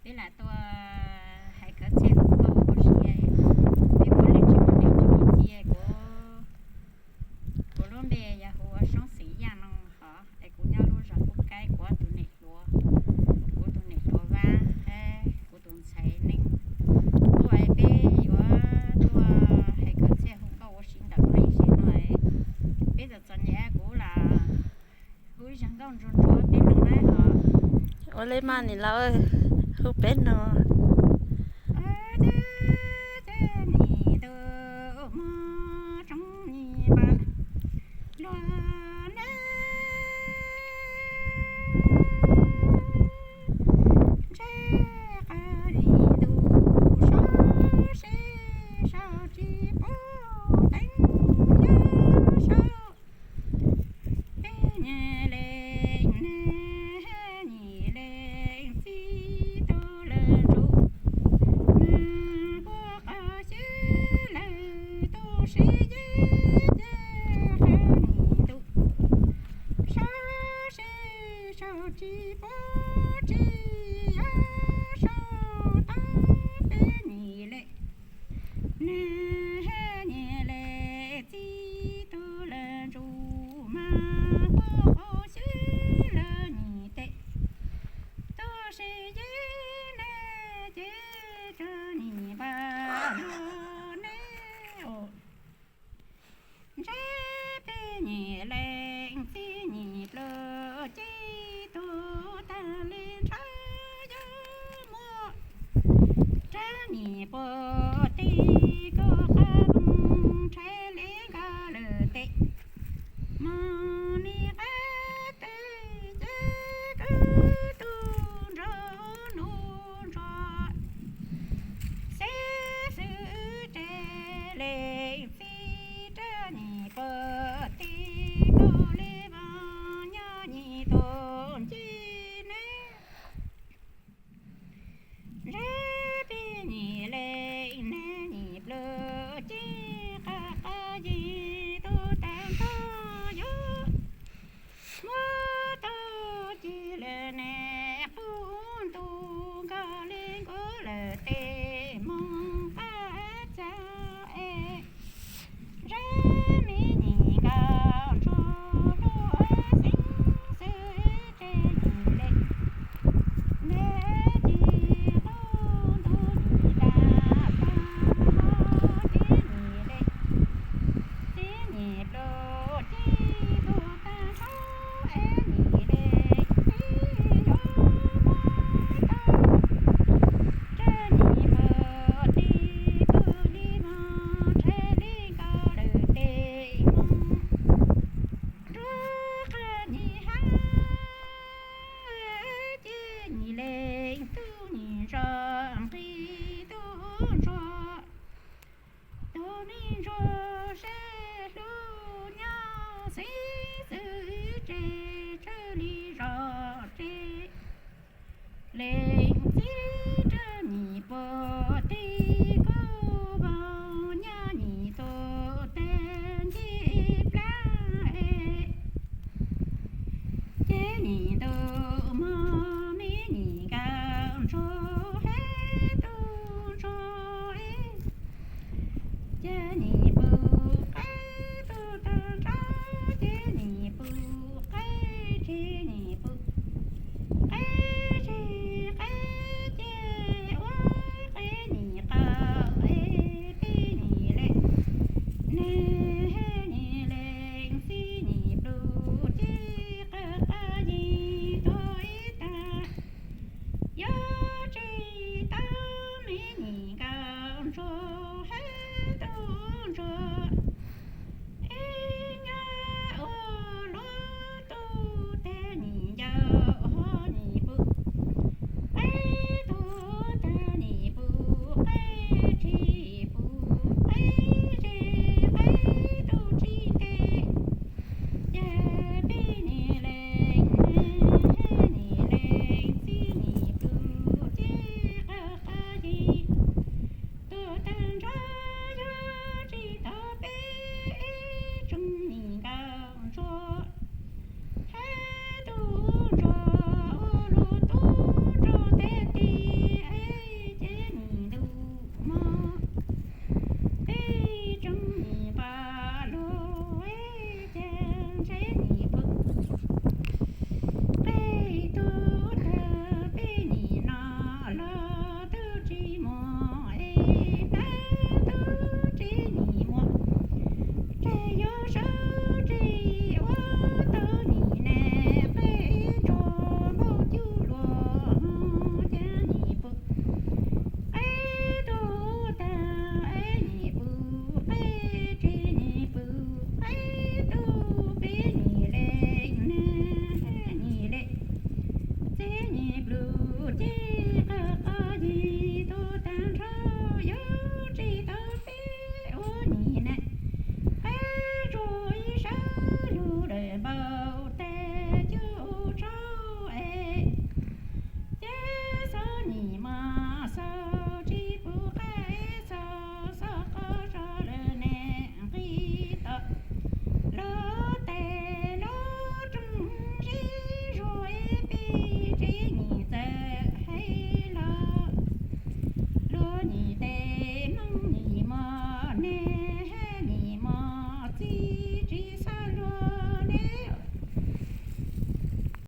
Peb lam tuaj hais khawv txhiaj hu nkauj ua si, peb puav leej tsis muaj niam tsis muaj txiv. Kuv, kuv lub npe yog hu ua Soob Xeem Yaj no hos es kuv nyob lub zos Pub Kaib, kuv tus niam hluas, kuv tus niam hluas Vab, kuv tus ntxhais Neeb, tuaj es peb yuav tuaj hais khawv txhiaj hu nkauj ua si ntawm no ib sim no. Peb txom txom nyem kuv lam hu ib zag nkauj ntsuag ntsuag peb mloog na hos. Ua li mas niam laus, hu peb no. Nim tus muaj tsoom nim npam luag na, ntshe qab nim tus sab seb sau tsis pub teeb nyob sau. Peb nyuam leej, nyuam leej txij tus lawm ntsum, mas puag qhov xyw lawm tus sib yig ces qab nim tus sab seb sau tsis pub tsis yog sau tau. Peb nyuam leej, nyuam leej txij tus lawm ntsum, mas puag qhov xyw lawm nim tes tus sib yig ne, ces tso nim npam luag ne. Ntshe peb nyuam leej txij nim pluag txij tus tag li ntshe yuav muaj rab nim puag tim